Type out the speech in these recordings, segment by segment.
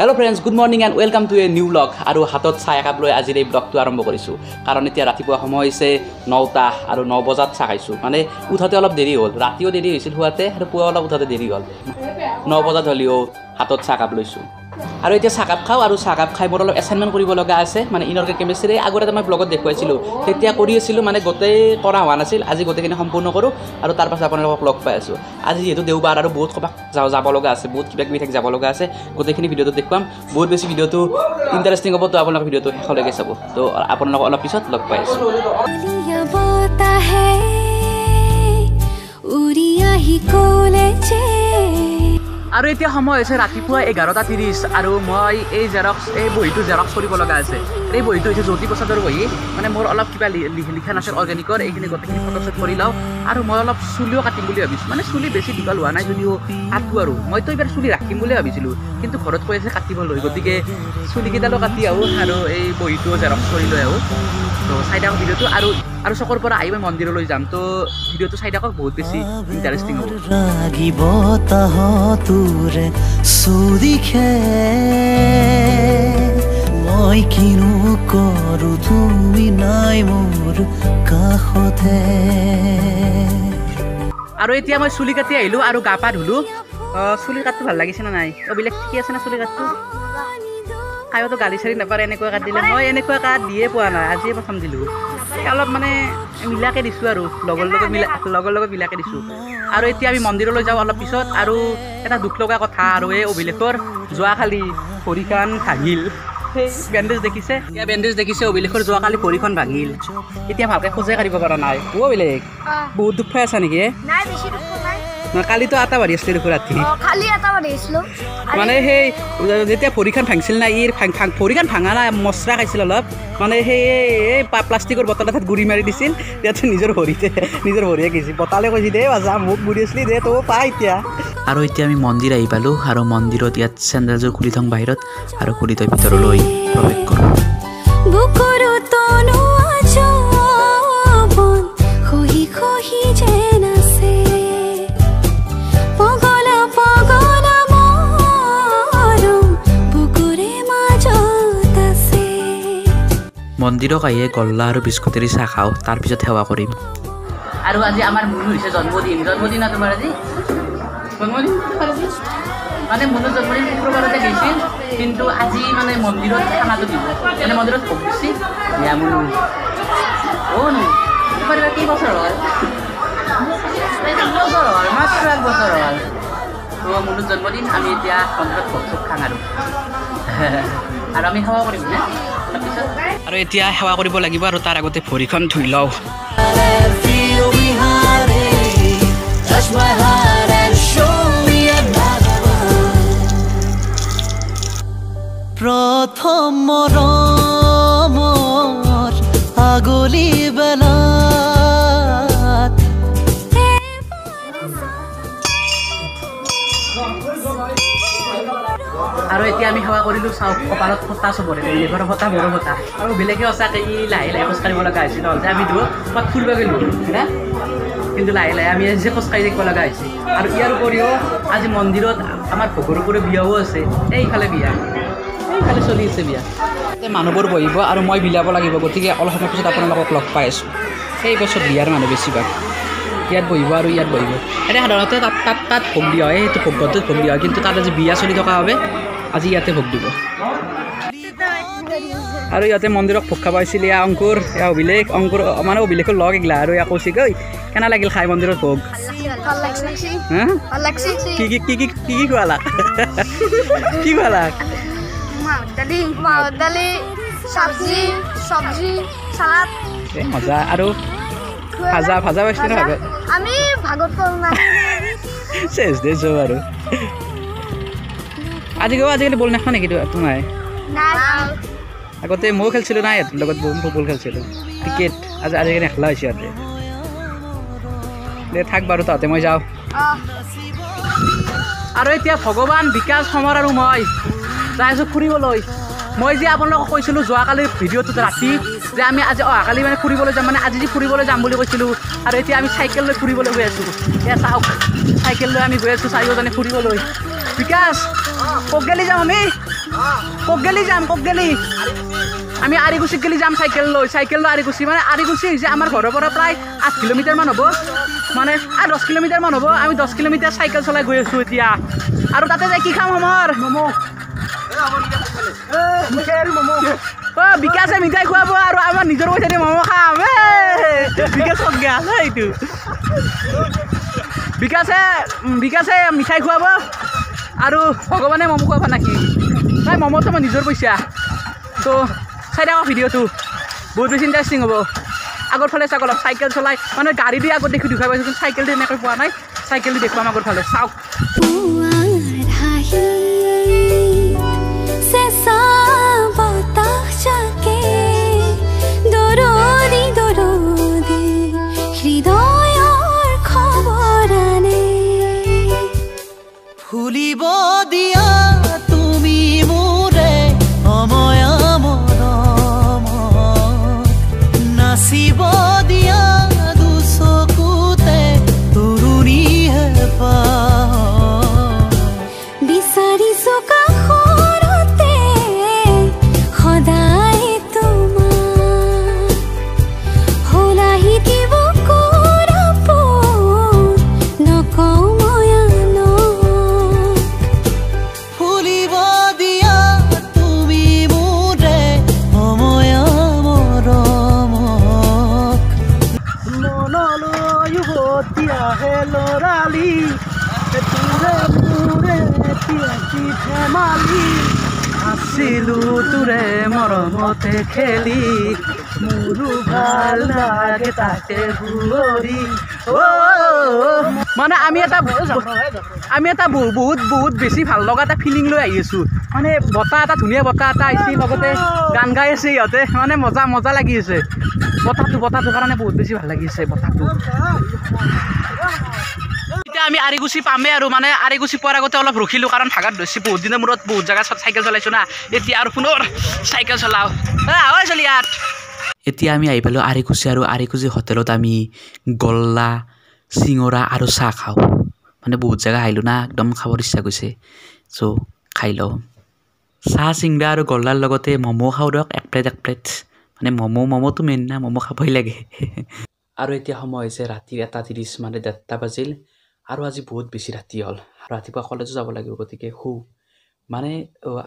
Hello friends, good morning and welcome to a new blog. আৰু হাতত চাহ একাপ লৈ আজিৰ এই ব্লগটো আৰম্ভ কৰিছোঁ। কাৰণ এতিয়া ৰাতিপুৱা সময় হৈছে 9টা আৰু 9 বজাত চাহ খাইছোঁ। মানে উঠাতে অলপ দেৰি হ'ল, ৰাতিও দেৰি হৈছিল শুৱাতে আৰু পুৱা অলপ উঠাতে দেৰি হ'ল। 9 বজাত হ'লেও হাতত চাহ কাপ লৈছোঁ আৰু এতিয়া চাহকাপ খাওঁ। আৰু চাহকাপ খাই মোৰ অলপ এছাইনমেণ্ট কৰিব লগা আছে, মানে ইনঅৰ্গেনিক কেমিষ্ট্ৰিৰে আগতে মই ব্লগত দেখুৱাইছিলোঁ, তেতিয়া কৰি আছিলোঁ, মানে গোটেই কৰা হোৱা নাছিল। আজি গোটেইখিনি সম্পূৰ্ণ কৰোঁ আৰু তাৰপাছত আপোনালোকক লগ পাই আছোঁ। আজি যিহেতু দেওবাৰ আৰু বহুত ক'ৰবাত যাব লগা আছে, বহুত কিবা কিবি থাকি যাব লগা আছে, গোটেইখিনি ভিডিঅ'টো দেখুৱাম। বহুত বেছি ভিডিঅ'টো ইণ্টাৰেষ্টিং হ'ব, তো আপোনালোকে ভিডিঅ'টো শেষলৈকে চাব। তো আপোনালোকক অলপ পিছত লগ পাই আছোঁ। আৰু এতিয়া সময় হৈছে ৰাতিপুৱা 11:30 আৰু মই এই জেৰক্স, এই বহীটো জেৰক্স কৰিব লগা আছে। এই বহীটো হৈছে জ্যোতি প্ৰসাদৰ বহী, মানে মোৰ অলপ কিবা লিখা নাছিল অৰ্গেনিকৰ, এইখিনি গোটেইখিনি ফটোশ্বুট কৰি লওঁ। আৰু মই অলপ চুলিও কাটিম বুলি ভাবিছোঁ, মানে চুলি বেছি দীঘল হোৱা নাই যদিও কাটো। আৰু মইতো এইবাৰ চুলি ৰাখিম বুলি ভাবিছিলোঁ, কিন্তু ঘৰত কৈ আছে কাটিবলৈ, গতিকে চুলিকেইডালো কাটি আহোঁ আৰু এই বহীটোও জেৰক্স কৰি লৈ আহোঁ। তো চাই থাকক ভিডিঅ'টো। আৰু আৰু চকৰ পৰা আহি মই মন্দিৰলৈ যাম, তো ভিডিঅ'টো চাই থাকক, বহুত বেছি ইণ্টাৰেষ্টিং হ'ব। মই কিনো কৰো তুমি নাই মোৰ কাষতে। আৰু এতিয়া মই চুলি কাটি আহিলোঁ আৰু গা পা ধুলোঁ। চুলি কাটটো ভাল লাগিছে নে নাই? অভিলেখ ঠিকে আছে না চুলি কাটটো? কায়োতো গালি চালি নাপাৰে এনেকুৱা কাট দিলে। মই এনেকুৱা কাট দিয়ে পোৱা নাই, আজিয়ে প্ৰথম দিলোঁ। অলপ মানে মিলাকে দিছোঁ আৰু লগৰ লগত মিলাকে দিছোঁ। আৰু এতিয়া আমি মন্দিৰলৈ যাওঁ অলপ পিছত। আৰু এটা দুখ লগা কথা, আৰু এই অভিলেখৰ যোৱাকালি ভৰিখন ভাঙিল। সেই বেণ্ডেজ দেখিছে, এতিয়া বেণ্ডেজ দেখিছে, অভিলেখৰ যোৱাকালি ভৰিখন ভাঙিল। এতিয়া ভালকৈ খোজে কাঢ়িব পৰা নাই। অ' অভিলেখ, বহুত দুখ পাই আছা নেকি? কালিতো আটা বাঢ়ি আছিলে দেখোন ৰাতি। মানে সেই যেতিয়া ভৰিখন ভাঙিছিল না, ইৰ ভৰিখন ভাঙা নাই, মচৰা খাইছিল অলপ, মানে সেই এই প্লাষ্টিকৰ বটল এটাত গুৰি মাৰি দিছিল, ইয়াতে নিজৰ ভৰিয়ে গৈছিল। বটালে কৈছিল, দে বাজা মোক গুৰি আছিলি দে তই পাই এতিয়া। আৰু এতিয়া আমি মন্দিৰ আহি পালোঁ আৰু মন্দিৰত ইয়াত চেণ্ডেলযোৰ খুলি থওঁ বাহিৰত আৰু খুলি থৈ ভিতৰলৈ প্ৰৱেশ কৰোঁ। মন্দিৰক আহিয়ে গল্লা আৰু বিস্কুটেৰে চাহ খাওঁ, তাৰপিছত সেৱা কৰিম। আৰু আজি আমাৰ মুনু হৈছে জন্মদিন। জন্মদিন তোমাৰ আজি? জন্মদিন মানে মুনুৰ জন্মদিন শুক্ৰবাৰতে গৈছিল, কিন্তু আজি মানে মন্দিৰত খানাটো দিব, মানে মন্দিৰত ভোগ দিছিল। মুনু, অ' নো তোমাৰ এইবাৰ কেইবছৰ হ'ল? 1 বছৰ হ'ল, মাত্ৰ 1 বছৰ হ'ল। তো মুনুৰ জন্মদিন, আমি এতিয়া মন্দিৰত ভোগ চোগ খাম আৰু আৰু আমি সেৱা কৰিম নে অলপ পিছত। আৰু এতিয়া সেৱা কৰিব লাগিব আৰু তাৰ আগতে ভৰিখন ধুই লওঁ। প্ৰথম মৰমৰ আগলি বেলাত। আৰু এতিয়া আমি সেৱা কৰিলোঁ। চাওক কপালত ফটা, চবৰে বেলেগৰ ফটা, মোৰো ফটা। আৰু বেলেগে সঁচাকৈ ই লাহে লাহে খোজকাঢ়িব লগা হৈছে, নহ'লে আমি দুয়ো ক'ৰবাত ফুৰিব গ'লোঁ হয়নে, কিন্তু লাহে লাহে আমি আজি খোজকাঢ়ি থাকিব লগা হৈছে। আৰু ইয়াৰ উপৰিও আজি মন্দিৰত আমাৰ ভোগৰ উপৰিও বিয়াও আছে। এইফালে বিয়া, এইফালে চলি আছে বিয়া। মানুহবোৰ বহিব আৰু মই বিলাব লাগিব, গতিকে অলপ সময় পিছত আপোনালোকক লগ পাই আছোঁ। সেই বছৰ বিয়াৰ মানুহ বেছিভাগ ইয়াত বহিব আৰু ইয়াত বহিব। এতিয়া সাধাৰণতে তাত তাত তাত ভোগ দিয়া হয়, সেইটো ভোগ ঘৰটোত ভোগ দিয়া হয়, কিন্তু তাত আজি বিয়া চলি থকা বাবে আজি ইয়াতে ভোগ দিব। আৰু ইয়াতে মন্দিৰত ভোগ খাব আহিছিল এয়া অংকুৰ, এয়া অভিলেখ। অংকুৰ মানে অভিলেখৰ লগ এগিলা। আৰু এয়া কৌশিক, ঐ কেনে লাগিল খাই মন্দিৰত ভোগ? কি কি কি কি কি কি খুৱালা? কি খুৱালা? এই মজা। আৰু ভাজা ভাজা পাইছোঁ ন ভাগত? আমি ভাগত চেচ দে চব। আৰু আজিকালি বল নেখা নেকি তোমাৰ? আগতে ময়ো খেলছিলোঁ নাই ইয়াত লগত, বল খেলছিলোঁ ক্ৰিকেট। আজিকালি নেখেলা হৈছে ইয়াতে। দে থাক বাৰু তাতে, মই যাওঁ। আৰু এতিয়া ভগৱান, বিকাশ, সমৰ আৰু মই যাই আছোঁ ফুৰিবলৈ। মই যে আপোনালোকক কৈছিলোঁ যোৱাকালিৰ ভিডিঅ'টোত ৰাতি যে আমি আজি অহাকালি মানে ফুৰিবলৈ যাম, মানে আজি যে ফুৰিবলৈ যাম বুলি কৈছিলোঁ। আৰু এতিয়া আমি চাইকেল লৈ ফুৰিবলৈ গৈ আছোঁ। এয়া চাওক, চাইকেল লৈ আমি গৈ আছোঁ চাৰিওজনে ফুৰিবলৈ। বিকাশ, ক'ত গেলি যাম আমি? ক'ত গেলি যাম, ক'ত গেলি? আমি আৰিকুছিত গেলি যাম চাইকেল লৈ, চাইকেল লৈ আৰিকুছি, মানে আৰিকুছি হৈছে আমাৰ ঘৰৰ পৰা প্ৰায় 8 কিলোমিটাৰমান হ'ব, মানে 10 কিলোমিটাৰমান হ'ব। আমি 10 কিলোমিটাৰ চাইকেল চলাই গৈ আছোঁ এতিয়া। আৰু তাতে যাই কি খাম আমাৰ? ম'ম'। অ' বিকাশে মিঠাই খুৱাব আৰু আমাৰ নিজৰ পইচা দি ম'ম' খাম। বিকাশ ক'ত গেল এইটো? বিকাশে মিঠাই খুৱাব আৰু ভগৱানে ম'ম' খুৱাব নেকি? নাই, ম'ম'টো মই নিজৰ পইচা। তো চাই থাকক ভিডিঅ'টো, বহুত বেছি ইণ্টাৰেষ্টিং হ'ব। আগৰ ফালে চাওক অলপ, চাইকেল চলাই, মানে গাড়ী দি আগত দেখি দেখুৱাই পাইছোঁ, কিন্তু চাইকেল দি এনেকৈ পোৱা নাই। চাইকেল দি দেখুৱাম আগৰ ফালে, চাওক। ফুলিব দিয়া তুমি মোৰে অময়া মৰমত, নাচিব দিয়া দুচকুতে তৰুণী হেঁপাহ, বিচাৰিছো কাষৰতে সদায় তোমাৰ, হলাহি দিব নকওঁ মই আনক। ফুলিব দিয়া তুমি মোৰে অময়া মৰমক, মনলৈ উভতি আহে ল'ৰালি, তোৰে মোৰে এতিয়া কি ধেমালি, আছিলো তোৰে মৰমতে খেলি, মোৰো ভাল লাগে তাকে সুঁৱৰি। মানে আমি এটা বহুত বহুত বেছি ভাল লগা এটা ফিলিং লৈ আহি আছোঁ। মানে বতাহ এটা, ধুনীয়া বতাহ এটা আহিছে, লগতে গান গাই আছে ইহঁতে, মানে মজা মজা লাগি আছে। বতাহটোৰ কাৰণে বহুত বেছি ভাল লাগি আছে বতাহটো। এতিয়া আমি আৰিকুছি পামেই আৰু, মানে আৰিকুছি পোৱাৰ আগতে অলপ ৰখিলোঁ, কাৰণ ভাগাত ধৰিছে। বহুত দিনৰ মূৰত বহুত জেগাত চাইকেল চলাইছোঁ না, এতিয়া আৰু পুনৰ চাইকেল চলাওঁ। ঐ চলি ইয়াত। এতিয়া আমি আহি পালোঁ আৰিকুছি, আৰু আৰিকুছি হোটেলত আমি গল্লা, চিঙৰা আৰু চাহ খাওঁ। মানে বহুত জেগা আহিলোঁ না, একদম খাবৰ ইচ্ছা গৈছে, চ' খাই লওঁ। চাহ, চিংৰা আৰু গল্লাৰ লগতে ম'ম' খাওঁ দিয়ক, এক প্লেট এক প্লেট। মানে ম'ম'টো মেইন না, ম'ম' খাবই লাগে। আৰু এতিয়া সময় হৈছে ৰাতিৰ 1:30, মানে 1:30 বাজিল। আৰু আজি বহুত বেছি ৰাতি হ'ল, ৰাতিপুৱা কলেজো যাব লাগিব, গতিকে শু। মানে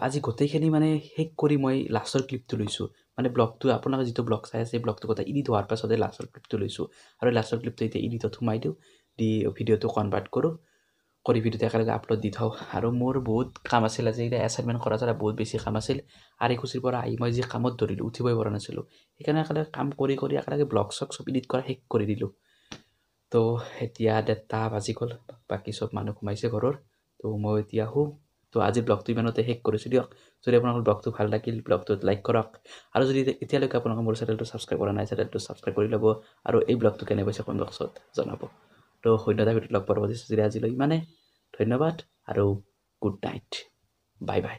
আজি গোটেইখিনি মানে শেষ কৰি মই লাষ্টৰ ক্লিপটো লৈছোঁ। মানে ব্লগটো, আপোনালোকে যিটো ব্লগ চাই আছে, সেই ব্লগটো গোটেই এডিট হোৱাৰ পাছতে লাষ্টৰ ক্লিপটো লৈছোঁ। আৰু লাষ্টৰ ক্লিপটো এতিয়া এডিটত সোমাই দিওঁ, দি ভিডিঅ'টো কনভাৰ্ট কৰোঁ, কৰি ভিডিঅ'টো একেলগে আপলোড দি থওঁ। আৰু মোৰ বহুত কাম আছিল আজি, এতিয়া এছাইনমেণ্ট কৰা চৰা বহুত বেছি কাম আছিল। আৰিকুছিৰ পৰা আহি মই যি কামত ধৰিলোঁ, উঠিবই পৰা নাছিলোঁ, সেইকাৰণে একেলগে কাম কৰি কৰি একেলগে ব্লগ চগ চব এডিট কৰা শেষ কৰি দিলোঁ। তো এতিয়া 1:30 বাজি গ'ল, বাকী চব মানুহ সোমাইছে ঘৰৰ, তো মই এতিয়া শোওঁ। তো আজি ব্লগটো ইমানতে শেষ কৰিছোঁ দিয়ক। যদি আপোনালোকৰ ব্লগটো ভাল লাগিল, ব্লগটোত লাইক কৰক, আৰু যদি এতিয়ালৈকে আপোনালোকে মোৰ চেনেলটো ছাবস্ক্ৰাইব কৰা নাই, চেনেলটো ছাবস্ক্ৰাইব কৰি ল'ব, আৰু এই ব্লগটো কেনে পাইছে কমেণ্ট বক্সত জনাব। তো অন্য এটা ভিডিঅ'ত লগ পোৱাৰ প্ৰতিশ্ৰুতিৰে আজিলৈ ইমানে। ধন্যবাদ আৰু গুড নাইট, বাই বাই।